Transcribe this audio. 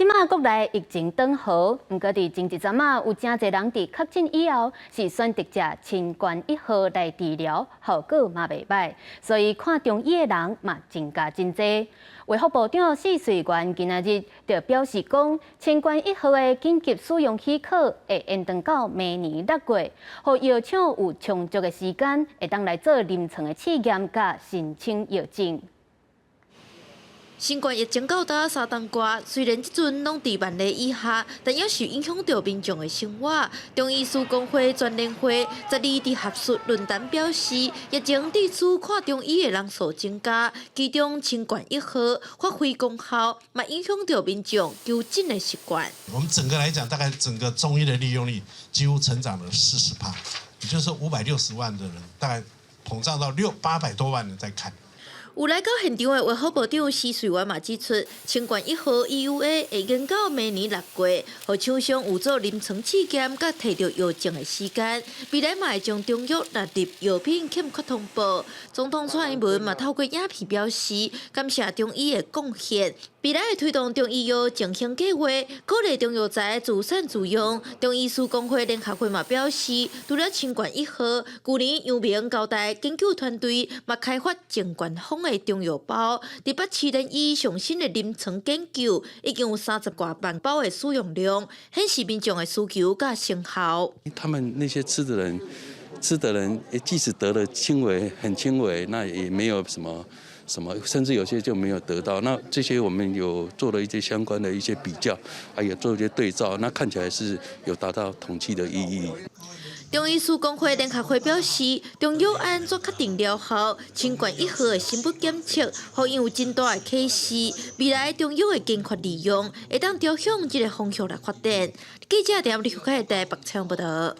這馬國內疫情轉好，毋過佇前一陣仔有誠濟人佇確診以後是選擇食清冠一號來治療，效果嘛袂䆀，所以看中醫的人嘛增加真濟。衛福部長施瑞元今仔日就表示講，清冠一號的緊急使用許可會延長到明年6月，予藥廠有充足的時間會當來做臨床的試驗佮申請藥證。新冠疫情到今3冬外，雖然這陣攏佇萬例以下，但猶是影響著民眾的生活。中醫師公會全聯會12佇學術論壇表示，疫情致使看中醫的人數增加，其中清冠一號發揮功效，嘛影響著民眾求診的習慣。我們整個來講，大概整個中醫的利用率幾乎成長了40%，也就是560萬的人，大概膨脹到六八百多萬人在看。有來到現場的衛福部長施瑞元嘛指出，清冠一號 EUA 會延到明年6月，予廠商有做臨床試驗佮提著藥證的時間。未來嘛會將中藥納入藥品欠缺通報。總統蔡英文嘛透過影片表示，感謝中醫的貢獻。未來會推動中醫藥振興計劃，鼓勵中藥材自產自用。中醫師公會聯合會嘛表示，除了清冠一號，舊年陽明交大研究團隊嘛開發清冠風的中藥包，佇北市聯醫上新的臨床研究，已經有30外萬包的使用量，顯示民眾的需求佮成效。他們那些吃的人，吃的人，即使得了輕微、很輕微，那也沒有什麼什麼，甚至有些就沒有得到。那這些我們有做了一些相關的一些比較，還有做一些對照，那看起來是有達到統計的意義。中醫師公會聯合會表示，中藥按怎確定療效，清冠一號的生物檢測，予𪜶有真大的啟示。未來中藥的研發利用，會當朝向這个方向來發展。記者陳立開台北採訪報導。